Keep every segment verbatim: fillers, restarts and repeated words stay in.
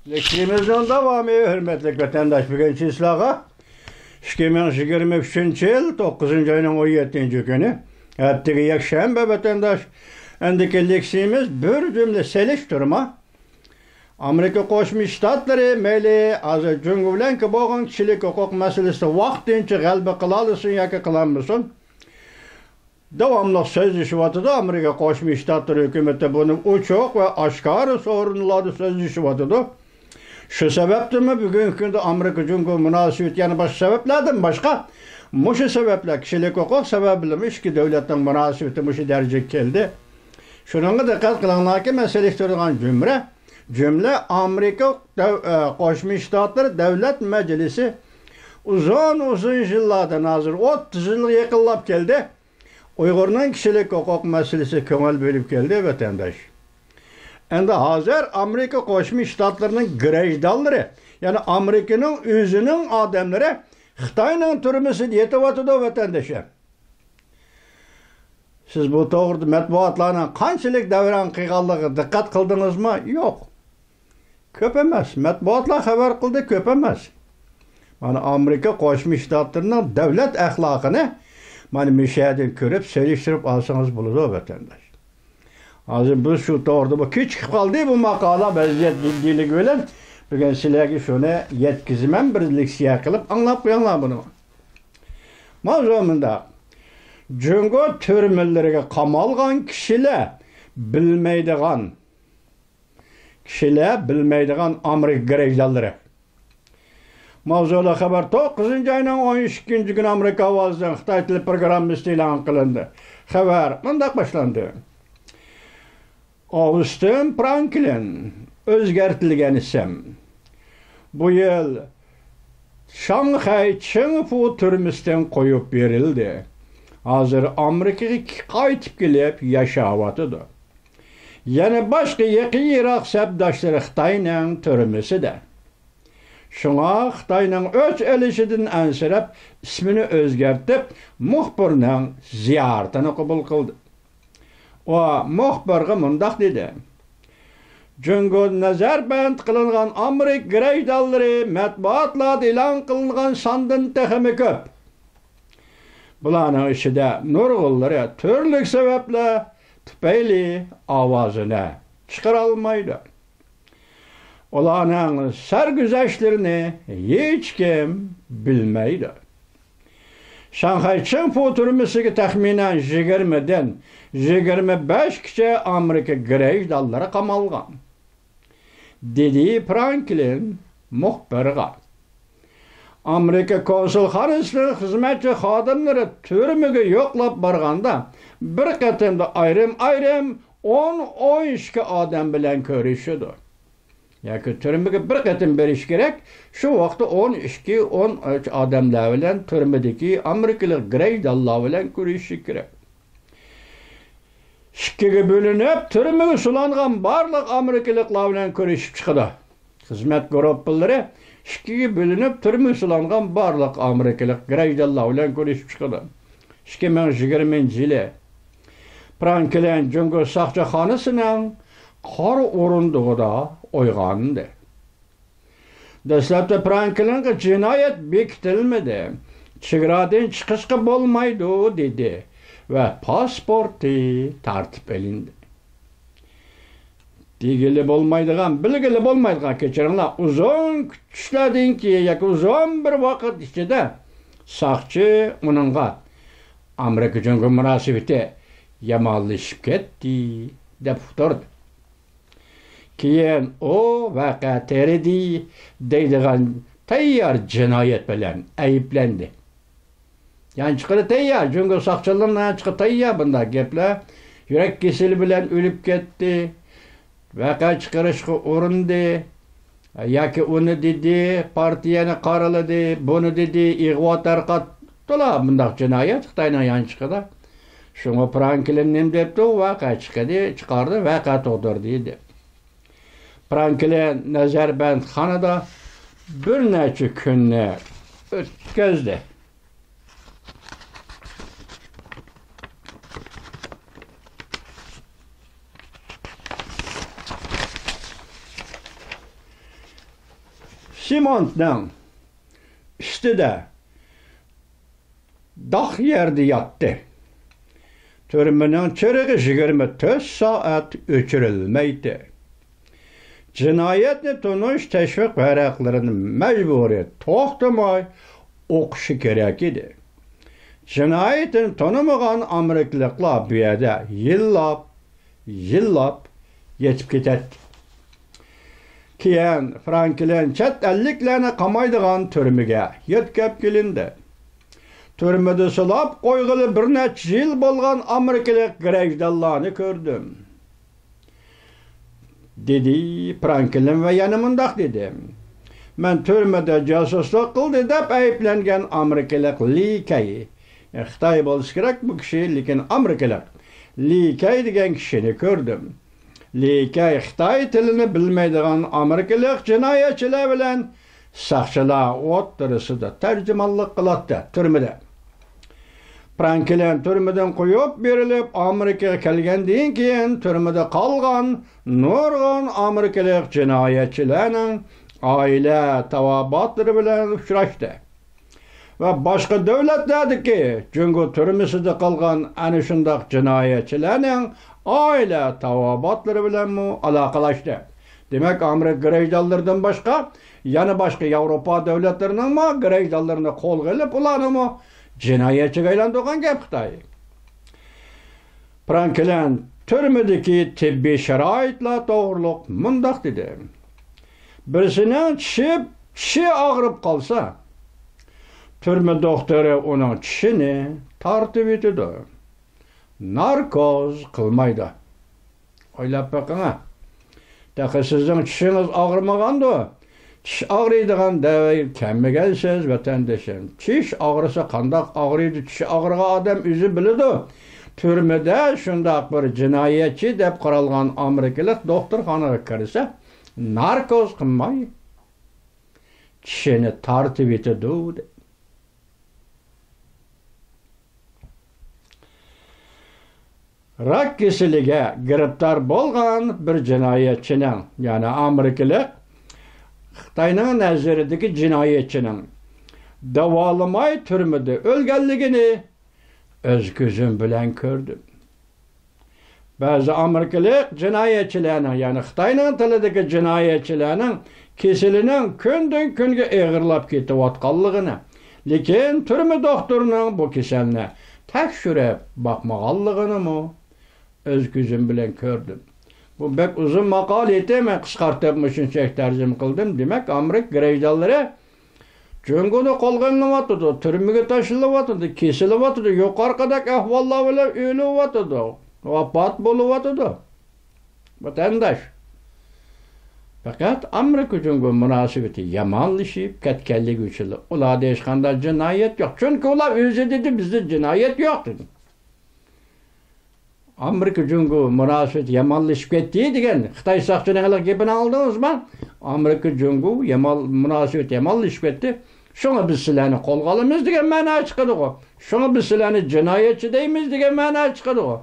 لېكسىيىمىزنىڭ داۋامى، ھۆرمەتلىك ۋەتەنداش، بۈگۈن چىسلاغا ئىككى مىڭ يىگىرمە ئۈچىنچى يىل توققۇزىنچى ئاينىڭ ئون يەتتىنچى كۈنى، ئەتىگە يەكشەنبە ۋەتەنداش. ئەمدىكى لېكسىيىمىز بىر جۈملە سېلىشتۇرما. ئامېرىكا قوشما شتاتلىرى مەيلى ھازىر جۇڭگو بىلەنكى بولغان كىشىلىك ھوقۇق مەسىلىسىدە ۋاقتىنچە غەلىبە قىلالىسۇن ياكى قىلالمىسۇن، داۋاملىق سۆزلىشىۋاتىدۇ. ئامېرىكا قوشما شتاتلىرى ھۆكۈمىتى بۇنى ئوچۇق ۋە ئاشكارا سورۇنلاردا سۆزلىشىۋاتىدۇ. شۇ سەۋەبتىنمۇ بۈگۈنكى كۈندە ئامېرىكا جۇڭگو مۇناسىۋىتى يەنە باشقا سەۋەبلەردىن باشقا، مۇشۇ سەۋەبلەر، كىشىلىك ھوقۇق سەۋەبىدىنمۇ ئىككى دۆلەتنىڭ مۇناسىۋىتى مۇشۇ دەرىجىگە كەلدى. شۇنىڭغا دىققەت قىلىڭلاركى، مەن سېلىشتۇرىدىغان جۈملە، جۈملە ئامېرىكا دەۋ-، ئە، قوشما شتاتلىرى دۆلەت مەجلىسى ئۇزۇن، ئۇزۇن يىللاردىن، ھازىر ئوتتۇز يىلغا يېقىنلاپ كەلدى. ئۇيغۇرنىڭ كىشىلىك ھوقۇق مەسىلىسىگە كۆڭۈل بۆلۈپ كەلدى، ۋەتەنداش. ئەمدى ھازىر ئامېرىكا قوشما شتاتلىرىنىڭ گىرەجدانلىرى، يەنى ئامېرىكىنىڭ ئۆزىنىڭ ئادەملىرى خىتاينىڭ تۈرمىسىدە يېتىۋاتىدۇ، ۋەتەنداشلار. سىز بۇ توغرىدا مەتبۇئاتلارنىڭ قانچىلىك دەۋران قىلغانلىقىغا دىققەت قىلدىڭىزمۇ؟ يوق. كۆپ ئەمەس. مەتبۇئاتلار خەۋەر قىلدى، كۆپ ئەمەس. مانا، ئامېرىكا قوشما شتاتلىرىنىڭ دۆلەت ئەخلاقىنى مانا مۇشۇ يەردىن كۆرۈپ، سېلىشتۇرۇپ ئالسىڭىز بولىدۇ، ۋەتەنداش. ھازىر بىز شۇ توغرىدا، بۇ كېچىكىپ قالدى، بۇ ماقالە ۋەزىيەت جىددىيلىكى بىلەن. بۈگۈن سىلەرگە شۇنى يەتكۈزىمەن، بىر لېكسىيە قىلىپ ئاڭلاپ قويۇڭلار بۇنى. ماۋزۇ مۇنداق. جۇڭگو تۈرمىلىرىگە قامالغان كىشىلەر بىلمەيدىغان، كىشىلەر بىلمەيدىغان ئامېرىكا گىرەجدانلىرى. ماۋزۇلۇق خەۋەر توققۇزىنچى ئاينىڭ ئون ئىككىنچى كۈنى ئامېرىكا ئاۋازىنىڭ خىتاي تىلى پروگراممىسىدا ئېلان قىلىندى. خەۋەر مۇنداق باشلاندى. ئاۋستىن فرانكلىن، ئۆزگەرتىلگەن ئىسىم، بۇ يىل شاڭخەي چىڭفۇ تۈرمىسىدىن قويۇپ بېرىلدى. ھازىر ئامېرىكىغا قايتىپ كېلىپ ياشاۋاتىدۇ. يەنە باشقا يېقىن يىراق سەپداشلىرى خىتاينىڭ تۈرمىسىدە. شۇڭا خىتاينىڭ ئۆچ ئېلىشىدىن ئەنسىرەپ، ئىسمىنى ئۆزگەرتىپ، مۇخبىرنىڭ زىيارىتىنى قوبۇل قىلدى. ئۇ مۇخبىرغا مۇنداق دېدى: جۇڭگودا نەزەربەند قىلىنغان ئامېرىكا گىرەجدانلىرى مەتبۇئاتلاردا ئېلان قىلىنغان ساندىن تېخىمۇ كۆپ. بۇلارنىڭ ئىچىدە نۇرغۇنلىرى تۈرلۈك سەۋەبلەر تۈپەيلى ئاۋازىنى چىقىرالمايدۇ. ئۇلارنىڭ سەرگۈزەشتلىرىنى ھېچكىم بىلمەيدۇ. شاڭخەي چىڭفۇ تۈرمىسىگە تەخمىنەن يىگىرمىدىن يىگىرمە بەشكىچە ئامېرىكا گىرەجدانلىرى قامالغان، دېدى فرانكلىن مۇخبىرغا. ئامېرىكا كونسۇلخانىسىنىڭ خىزمەتچى خادىملىرى تۈرمىگە يوقلاپ بارغاندا، بىر قېتىمدا ئايرىم-ئايرىم ئون، ئون ئىككى ئادەم بىلەن كۆرۈشىدۇ. ياكى تۈرمىگە بىر قېتىم بېرىش كېرەك. شۇ ۋاقىتتا ئون ئىككى، ئون ئۈچ ئادەملەر بىلەن، تۈرمىدىكى ئامېرىكىلىق گىرەجدانلار بىلەن كۆرۈشۈشى كېرەك. ئىككىگە بۆلۈنۈپ، تۈرمىگە سولانغان بارلىق ئامېرىكىلىقلار بىلەن كۆرۈشۈپ چىقىدۇ. خىزمەت گۇرۇپپىلىرى ئىككىگە بۆلۈنۈپ، تۈرمىگە سولانغان بارلىق ئامېرىكىلىق گىرەجدانلار بىلەن كۆرۈشۈپ چىقىدۇ. ئىككى مىڭ يىگىرمىنچى يىلى فرانكلىن جۇڭگو ساقچىخانىسىنىڭ قارا ئورۇندۇقىدا ئويغاندى. دەسلەپتە فرانكلىنغا جىنايەت بېكىتىلمىدى، چېگرادىن چىقىشقا بولمايدۇ، دېدى ۋە پاسپورتى تارتىپ ئېلىندى. دېگىلى بولمايدىغان، بىلگىلى بولمايدىغان، كەچۈرۈڭلار، ئۇزۇن كۈتۈشلەردىن كېيىن ياكى ئۇزۇن بىر ۋاقىت ئىچىدە ساقچى ئۇنىڭغا «ئامېرىكا جۇڭگو مۇناسىۋىتى يامانلىشىپ كەتتى» دەپ ئۇقتۇردى. كېيىن ئۇ ۋەقە تېرىدى دەيدىغان تەييار جىنايەت بىلەن ئەيىبلەندى. يانچۇقىدا تەييار، جۇڭگو ساقچىلىرىنىڭ يانچۇقى تەييار بۇنداق گەپلەر. يۈرەك كېسىلى بىلەن ئۆلۈپ كەتتى، ۋەقە چىقىرىشقا ئۇرۇندى، ياكى ئۇنى دېدى، پارتىيەنى قارىلىدى، بۇنى دېدى، ئىغۋا تارقاتتىلا، بۇنداق جىنايەت خىتاينىڭ يانچۇقىدا. شۇڭا فرانكلىن نېمە دەپتۇ؟ ۋەقە چىقىدى، چىقاردى، ۋەقە تۇغدۇردى دەپ. فرانكلىن نەزەربەندخانىدا بىر نەچچە كۈننى ئۆتكۈزدى. سېمونتنىڭ ئۈستىدە داغ يەردە ياتتى. تۈرمىنىڭ چىرىغى يىگىرمە تۆت سائەت ئۆچۈرۈلمەيتتى. جىنايەتنى تونۇش تەشۋىق ۋەرەقلىرىنى مەجبۇرىي توختىماي ئوقۇشى كېرەك ئىدى. جىنايىتىنى تونۇمىغان ئامېرىكىلىقلار بۇ يەردە يىللاپ، يىللاپ يېتىپ كېتەتتى. كېيىن فرانكلىن چەت ئەللىكلەرنى قامايدىغان تۈرمىگە يۆتكەپ كېلىندى. تۈرمىدە سولاپ قويغىلى بىر نەچچە يىل بولغان ئامېرىكىلىق گىرەجدانلارنى كۆردۈم. دېدى فرانكلىن ۋە يەنە مۇنداق دېدى: مەن تۈرمىدە جاسۇسلۇق قىلدى دەپ ئەيىبلەنگەن ئامېرىكىلىق لى كەي، خىتاي بولسا كېرەك بۇ كىشى، لېكىن ئامېرىكىلىق، لى كەي دېگەن كىشىنى كۆردۈم. لى كەي خىتاي تىلىنى بىلمەيدىغان ئامېرىكىلىق جىنايەتچىلەر بىلەن ساقچىلار ئوتتۇرىسىدا تەرجىمانلىق قىلاتتى تۈرمىدە. فرانكلىن تۈرمىدىن قويۇپ بېرىلىپ، ئامېرىكىغا كەلگەندىن كېيىن، تۈرمىدە قالغان نۇرغۇن ئامېرىكىلىق جىنايەتچىلەرنىڭ ئائىلە تاۋابىئاتلىرى بىلەن ئۇچراشتى ۋە باشقا دۆلەتلەردىكى جۇڭگو تۈرمىسىدە قالغان ئەنە شۇنداق جىنايەتچىلەرنىڭ ئائىلە تاۋابىئاتلىرى بىلەنمۇ ئالاقىلەشتى. دېمەك، ئامېرىكا گىرەجدانلىرىدىن باشقا، يەنە باشقا ياۋروپا دۆلەتلىرىنىڭمۇ گىرەجدانلىرىنى قولغا ئېلىپ، ئۇلارنىمۇ جىنايەتچىگە ئايلاندۇرغان گەپ خىتاي. فرانكلىن تۈرمىدىكى تېببىي شارائىتلار توغرۇلۇق مۇنداق دېدى: بىرسىنىڭ چىشى، چىشى ئاغرىپ قالسا، تۈرمە دوختۇرى ئۇنىڭ چىشىنى تارتىۋېتىدۇ. ناركوز قىلمايدۇ. ئويلاپ بېقىڭا. تېخى سىزنىڭ چىشىڭىز ئاغرىمىغاندۇ؟ چىش ئاغرىيدىغان دەۋرگە كەلمىگەنسىز، ۋەتەندىشىم. چىش ئاغرىسا قانداق ئاغرىيدۇ؟ چىشى ئاغرىغان ئادەم ئۆزى بىلىدۇ. تۈرمىدە شۇنداق بىر جىنايەتچى دەپ قارالغان ئامېرىكىلىق دوختۇرخانىغا كىرسە، ناركوز قىلماي، چىشىنى تارتىۋېتىدۇ، دەيدۇ. راك كېسىلىگە گىرىپتار بولغان بىر جىنايەتچىنىڭ، يەنى ئامېرىكىلىق، خىتاينىڭ نەزىرىدىكى جىنايەتچىنىڭ داۋالىماي تۈرمىدە ئۆلگەنلىكىنى ئۆز كۆزۈم بىلەن كۆردۈم. بەزى ئامېرىكىلىق جىنايەتچىلەرنىڭ، يەنى خىتاينىڭ تىلىدىكى جىنايەتچىلەرنىڭ كېسىلىنىڭ كۈندىن-كۈنگە ئېغىرلاپ كېتىۋاتقانلىقىنى، لېكىن تۈرمە دوختۇرىنىڭ بۇ كېسەلنى تەكشۈرۈپ باقمىغانلىقىنىمۇ ئۆز كۆزۈم بىلەن كۆردۈم. بۇ بەك ئۇزۇن ماقالە ئىدى، مەن قىسقارتىپ مۇشۇنچىلىك تەرجىمە قىلدىم. دېمەك، ئامېرىكا گىرەجدانلىرى جۇڭگونى قولغا ئېلىنىۋاتىدۇ، تۈرمىگە تاشلىنىۋاتىدۇ، كېسىلىۋاتىدۇ، يۇقىرىقىدەك ئەھۋاللار بىلەن ئۆلۈۋاتىدۇ، ۋاپات بولۇۋاتىدۇ. ۋەتەنداش، پەقەت ئامېرىكا جۇڭگو مۇناسىۋىتى يامانلىشىپ كەتكەنلىكى ئۈچۈنلا ئۇلاردا ھېچقانداق جىنايەت يوق. چۈنكى ئۇلار ئۆزى دېدى، بىزدە جىنايەت يوق دېدى. ئامېرىكا جۇڭگو مۇناسىۋىتى يامانلىشىپ كەتتى دېگەن خىتاي ساقچىنىڭ ھېلىقى گېپىنى ئاڭلىدىڭىزمۇ؟ ئامېرىكا جۇڭگو يامان، مۇناسىۋىتى يامانلىشىپ كەتتى. شۇڭا بىز سىلەرنى قولغا ئالىمىز دېگەن مەنا چىقىدىغۇ. شۇڭا بىز سىلەرنى جىنايەتچى دەيمىز دېگەن مەنا چىقىدىغۇ.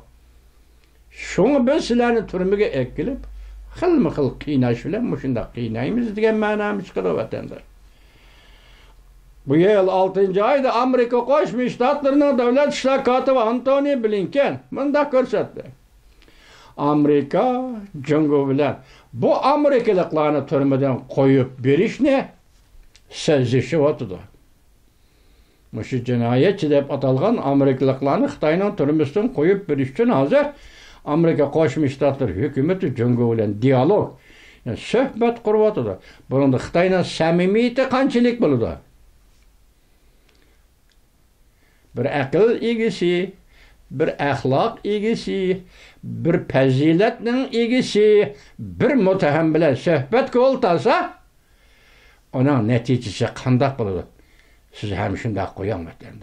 شۇڭا بىز سىلەرنى تۈرمىگە ئەكېلىپ، خىلمۇ خىل قىيناش بىلەن مۇشۇنداق قىينايمىز دېگەن مەنامۇ چىقىدۇ، ۋەتەنداش. بۇ يىل ئالتىنچى ئايدا ئامېرىكا قوشما شتاتلىرىنىڭ دۆلەت ئىشلار كاتىپى ئانتونى بلىنكېن مۇنداق كۆرسەتتى: ئامېرىكا جۇڭگو بىلەن بۇ ئامېرىكىلىقلارنى تۈرمىدىن قويۇپ بېرىشنى سەزىشىۋاتىدۇ. مۇشۇ جىنايەتچى دەپ ئاتالغان ئامېرىكىلىقلارنى خىتاينىڭ تۈرمىسىدىن قويۇپ بېرىش ئۈچۈن ھازىر ئامېرىكا قوشما شتاتلىرى ھۆكۈمىتى جۇڭگو بىلەن دىئالوگ، يەنى سۆھبەت قۇرۇۋاتىدۇ. بۇنىڭدا خىتاينىڭ سەمىمىيىتى قانچىلىك بولىدۇ؟ بىر ئەقىل ئىگىسى، بىر ئەخلاق ئىگىسى، بىر پەزىلەتنىڭ ئىگىسى بىر مۇتتەھەم بىلەن سۆھبەتكە ئولتۇرسا، ئۇنىڭ نەتىجىسى قانداق بولىدۇ؟ سىز ھەم شۇنداق قويۇڭ، ۋەتەن.